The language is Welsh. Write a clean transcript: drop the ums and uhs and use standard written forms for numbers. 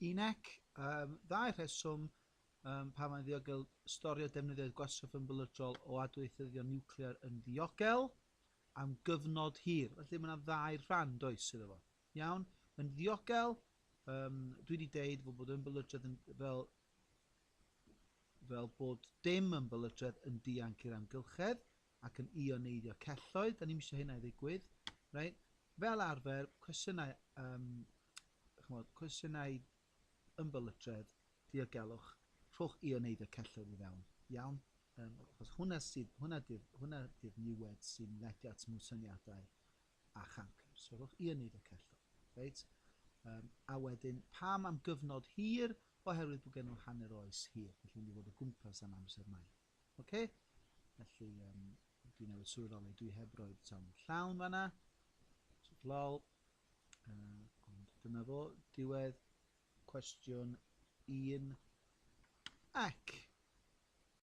Unec, ddau rheswm pam mae'n ddiogel storio defnyddiau gwastraff ymbelydrol o adweithyddion niwclear yn ddiogel am gyfnod hir. Felly mae yna ddau rhan, does, iddo fo. Iawn? Mae'n ddiogel, dwi wedi deud fod bod ymbelydredd yn, fel, fel bod dim ymbelydredd yn dianc i'r amgylchedd ac yn ioneiddio celloedd. Da ni'm eisiau hynna i ddigwydd. Right? Fel arfer, cwestiynau, chymod, cwestiynau ymbelydredd, diogelwch, rhowch ioneiddio celloedd i fewn. Iawn? Achos hwnna sydd, hwnna di'r, hwnna di'r niwed sy'n ledu at mwsyniadau a chancr. So rhowch ioneiddio celloedd. Reit? A wedyn, pam am gyfnod hir? Oherwydd bod gen nhw hanner oes hir. Felly mynd i fod o gwmpas am amser maith. Oce? Felly, dwi newydd sylweddoli, dwi heb roed tom llawn fanna. So, lol. Ond dyna fo, diwedd cwestiwn 1 ac.